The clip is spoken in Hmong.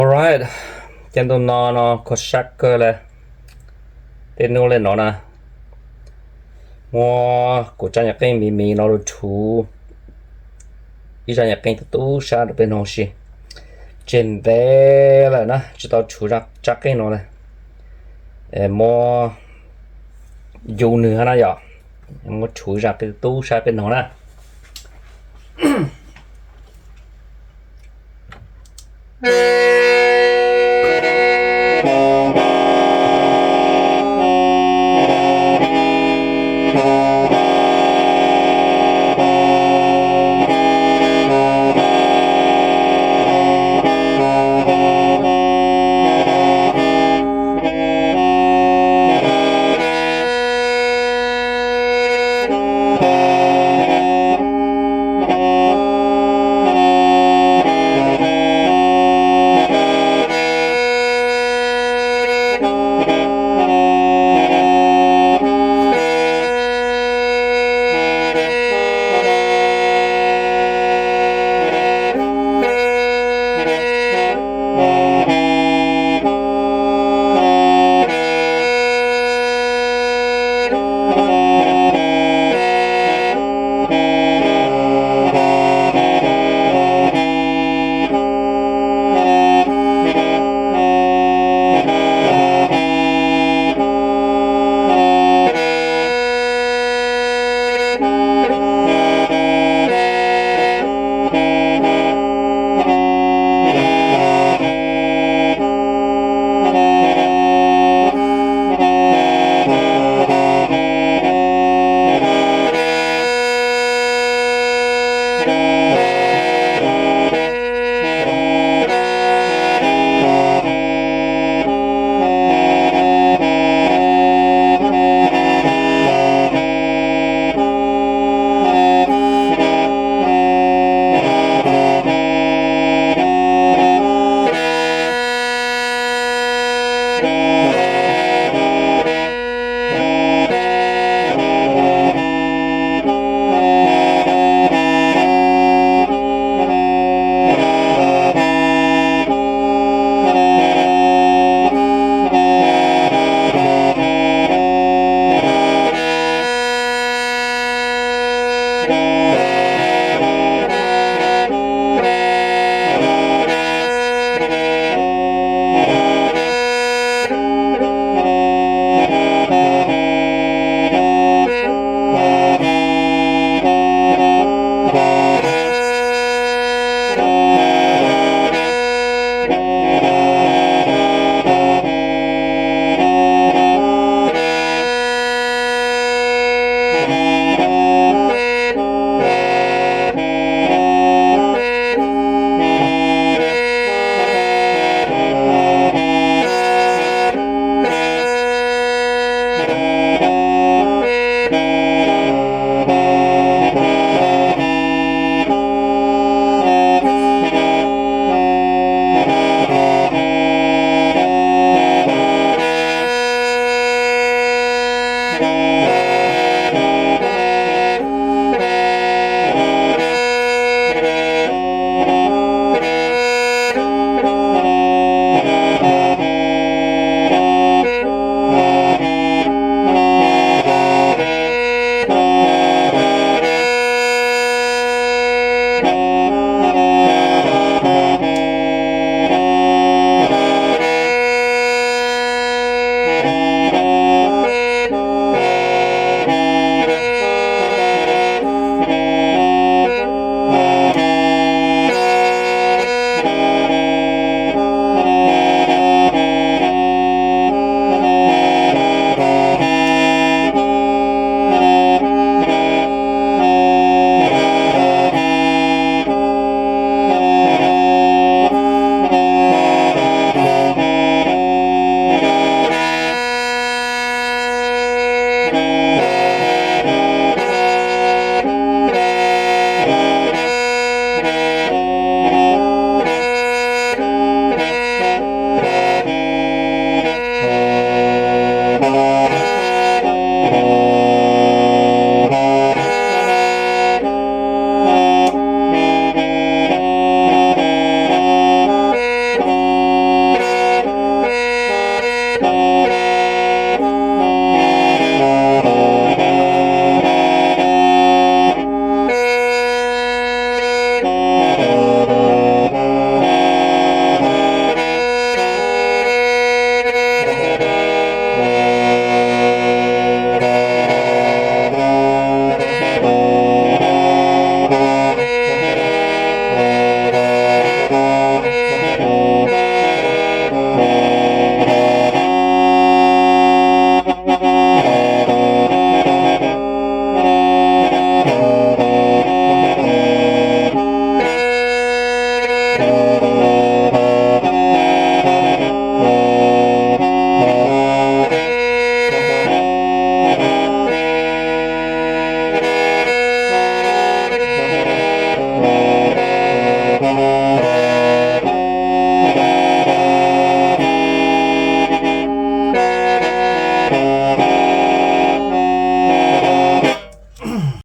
Alright, ces ntu no no kho sab kawg li. Tej nub li no na, muab kuv tsab nyuag qeej miv miv no lug rhuv ib zaj nyuag qeej tub tub sab rau peb noog si. Tseg ntev lawm na tsis tau rhuv tsab qeej no li. Muab yus nwg hab na yom, muab rhuv ib zaj qeej tub sab peb noog na.